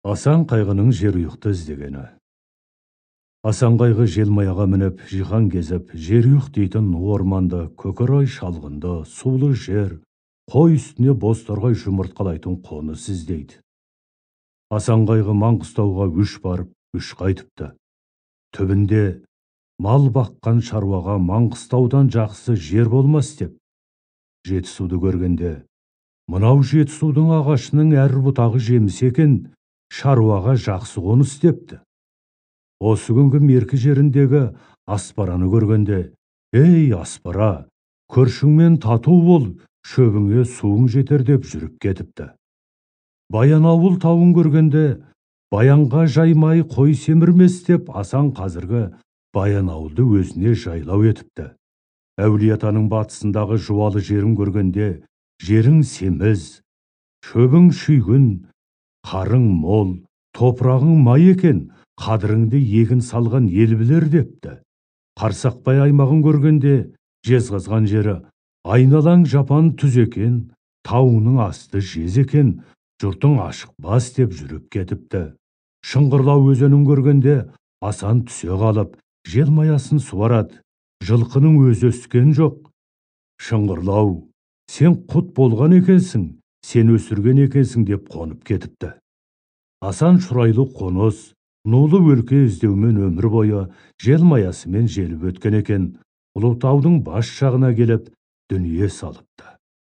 Асан қайғының Жерұйықты іздегені. Асан қайғы желмаяға мініп, жиһан кезіп, Жерұйық дейтін орманды, көкорай шалғынды, сулы жер, қой үстіне бозторғай жұмыртқалайтын қоныс іздейді. Асан қайғы Маңғыстауға 3 барып, 3 қайтыпты. Түбінде мал баққан шаруаға Маңғыстаудан жақсы жер болмас деп. Жетісуды көргенде, мынау Жетісудың ағашының әр бұтағы жеміс екен, шаруаға жақсы қоныс депті. Осы күнгі Меркі жеріндегі Аспараны көргенде, «Ей, Аспара, көршіңмен тату бол, шөбіңе суың жетер» деп жүріп кетіпті. Баянауыл тауын көргенде, «Баянға жаймай қой семірмес» деп Асан қазіргі Баянауылды өзіне жайлау етіпті. Әулиеатаның батысындағы жуалы жерін көргенде, «Жерің семіз, шөбің шүйгін, қарың мол, топырағың май екен, қадіріңді егін салған ел білер» депті. Қарсақбай аймағын көргенде, Жезқазған жері, «Айналаң жапан түз екен, тауыңның асты жез екен, жұртың ашық бас» деп жүріп кетіпті. Шыңғырлау өзенін көргенде, Асан түсе қалып, желмаясын суарады, жылқының өзі өскен жоқ. Шыңғырлау, сен құт болған екенсің, сен өсірген екенсің деп қонып кетіпті. Асан шұрайлы қоныс, нулы өлке іздеумен өмір бойы желмаясымен желіп өткен екен, Ұлытаудың бас жағына келіп дүние салыпты.